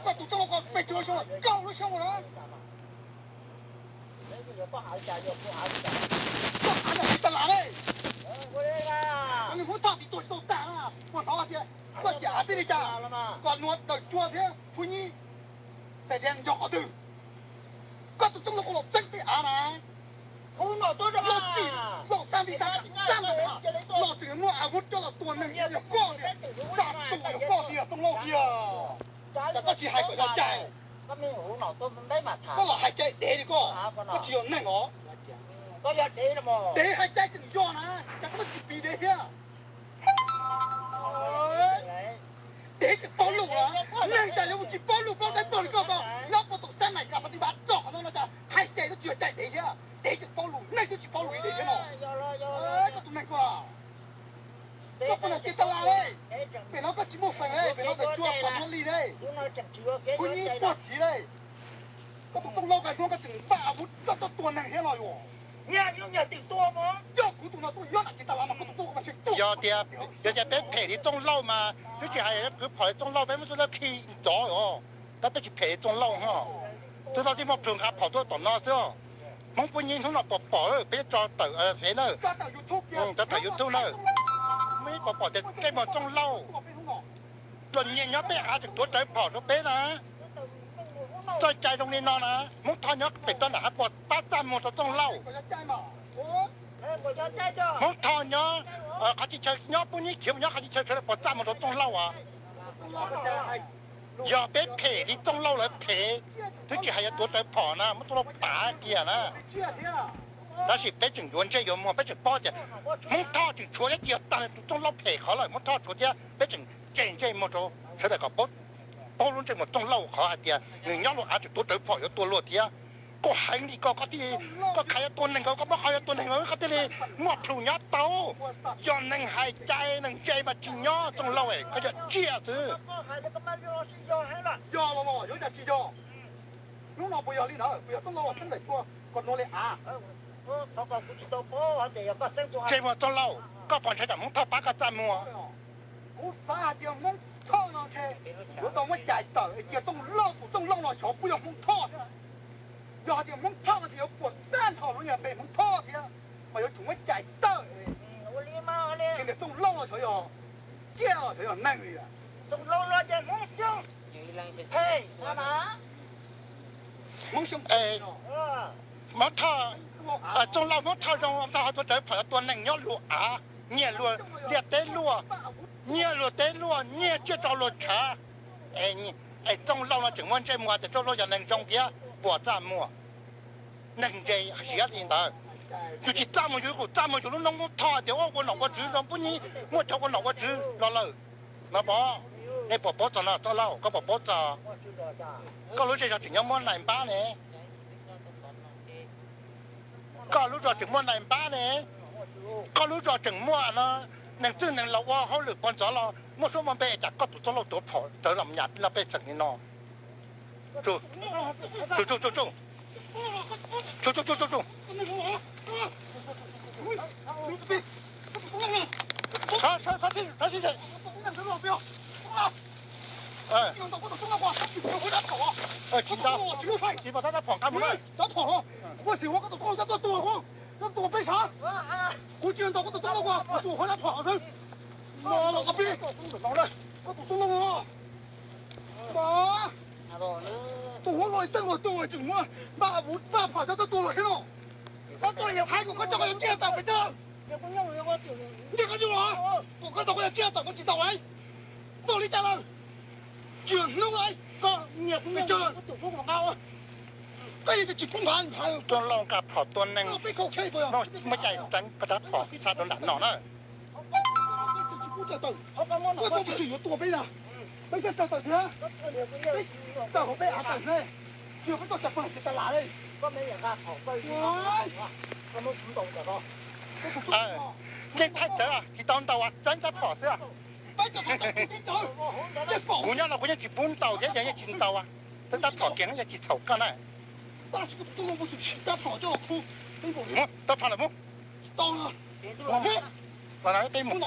Koj tus tub ko pes tsawg xyoo, kaum lub xyoo lawm. Koj av no tsis tas las ne. Nws muab thoj tsis tuag tsis tau tag na, puas hnov tias koj cem av tib li cas, kom nuav daws cua thiab phu nyib xais diav nco qhov twg. Koj tus tub no kuv los txeeb peb av na. Loj txim, loj xab npib xab npab, loj tseem muaj av vuv coj los tua neeg yog koj tiag, tsa tus yog koj tiag, Tooj Lauj tiag. Cas koj tsis hais kom yog cai? Koj los hais cai dev li koj, koj tsis yog neeg os. Dev hais cai tseem yog na, cas koj tsis piv dev thiab? Dev tseem paub lus, neeg cas yuav tsis paub lus paub dab tsi li koj ko. Nyob puag tom sab Nais Kas Pas Tis Npas rau qhov no no cas hais cai tsis yog cai dev thiab, dev tseem paub lus, neeg twb tsis paub lus li dev thiab no. Koj tus neeg ko, koj puas nram kev tas las li? Pem no koj tsis muaj feem li, pem no tawm cua qhov muag li ne. Kuv yeej muaj txiv li. Koj tus Tooj Lauj, koj hnub koj tseem npaj av vuv coj tuaj tua neeg thiab no yuav. Yog kuv tus no tuaj nyob nram kev tas las mas koj tus Tooj Lauj mas ntshe tuag. Yog tias, yog tias peb phem li Tooj Lauj mas twb tsis hais kwv phom li Tooj Lauj, peb muab tub dawb khi nrov os. Tab peb tsis phem li Tooj Lauj ho. Twb tau tib muaj plhus nqa phom tuaj tom no xwb. Hmoob Pub Nyib hnub no pom pom peb tso tawm fev na, tso tawm YouTube na. Muaj ib pom pom tias ntsej muag Tooj Lauj los nyiag nyob peb av tseem tuav rawv phom rau peb na. Txoj cai zoo li no na, Hmoob Thoj nyob pem toj nram hav puas pab txaj muag rau Tooj Lauj? Hmoob Thoj nyob qhov tsis chaw, nyob Pub Nyib Khiv mus nyob qhov tsis chaw sawv daws puas txaj muag rau Tooj Lauj as? Yog peb phem li Tooj Lauj lawv phem, twb tsis hais yuav tuav rawv phom na, muab Tooj Lauj pav kiag na. Tab sis peb tseem yuav ntsej yuav muag, peb tseem paub tias Hmoob Thoj tseem tshuav thiab, tsis yog tag nws tus Tooj Lauj phem qhov lawm, Hmoob Thoj tshuav thiab, peb tseem tseg ntsej muag rau sawv daws kom paub lub ntsej muag Tooj Lauj qhov hais tias nws nyob luag av tseem tuav rawv phom yuav tua luag thiab. Koj heev li ko, koj thiaj li, koj khav yuav tua neeg ko, koj muab qhov yuav tua neeg ko koj thiaj li muaj plhus nyob tau. Yog neeg hais cai neeg ntse mas tsis nyob Tooj Lauj, koj yog tsiaj xwb. Yog los yog cas tsis yog? Hnub no puas yog li ntawd, puas yog Tooj Lauj txeeb daim cua kom nuav li av? Ntsej muag Tooj Lauj, koj pom ntshai tsam Hmoob Thoj pab koj txaj muag? Kuv xav hais tias Hmoob Thoj no ntshe yuav tau muab cais tawm es cia Tooj Lauj, tus Tooj Lauj no xyov puas yog Hmoob Thoj thiab. Yog hais tias Hmoob Thoj no ces yuav puas tag nrho lub nyuag npe Hmoob Thoj thiab, mas yuav tsum muab cais tawm es cia niam Tooj Lauj no xyov yog tsiaj los xyov yog neeg li. Hmoob Xyooj, Hmoob Thoj, Tooj Lauj Hmoob Thoj zoo tau ho tuav rawv phom yuav tua neeg nyob luag av, nyiag luag liaj teb luaj, nyiag luag teb luaj, nyiag tsiaj tso luag tshav. Es Tooj Lauj no tseem muaj ntsej muag tias Tooj Lauj yog neeg zoo thiab puas txaj muag. Neeg ntse siab li ntawd, yus tsis txaj muag yus, kuv txaj muag yus lub noob Hmoob Thoj tias ua nom ua tswv zoo, Pub Nyib muaj cov ua nom ua tswv los lawm. No pom, nej puas paub txog no Tooj Lauj, koj puas paub txog? Koj lub zej zog tseem nyob muab nais npab ne. Koj lub zog tseem muaj nais npab ne. Koj lub zog tseem muaj no, neeg txwj neeg laus ua hauj lwm pog ntxov los muaj suab muaj npe, cas koj tus Tooj Lauj tuav phom rawv los nyas peb lub pej xeem li no? Tsu, tsu, tsu, tsu, tsu. Tsu, tsu, tsu, tsu, tsu. Txhob, txhob, txhob, txhob, txhob. Tsis ntau, tsis pom tab tab phom nqa mus na. Kuv tsis ntaus koj tus tub lauj ko, kuv tsuas hu dab phom xwb. Los los qhov peb, koj tus tub lauj, tus huab los teej luag tuaj tseem muab npaj vuv txaj phom coj tuaj tua luag thiab no. Koj tuaj yog hais kom koj coj koj yuav tsiaj tawm pes tsawg? Ntsia koj nyuj los, kom koj tau koj yuav tsiaj tawm koj tsis tau lawm. Npaum li cas lawm? Tsis yog hnub lawm, koj niam kuv pes tsawg? Koj yeej tsis poob nqa nqa. Tub lauj nqa phom tua neeg, muaj cai txeeb koj rab phom xa rau nram no na. Koj tsis pub tawm, koj tsis yuav tua peb na. Peb coj tawm thiab, peb tawm hauv peb av tawm ne, tsis yog peb tau cas pag ces tas las li. Yeej thaij tawv tsis tau ntaus, txeeb rab phom xwb. Kuv nyob no kuv yeej tsis pub ntaus thiab, yeej tsis ntaus, txeeb rab phom kiag yeej tsis txhaum koj na. Mus, rab phom lawm mus. Los na peb mus.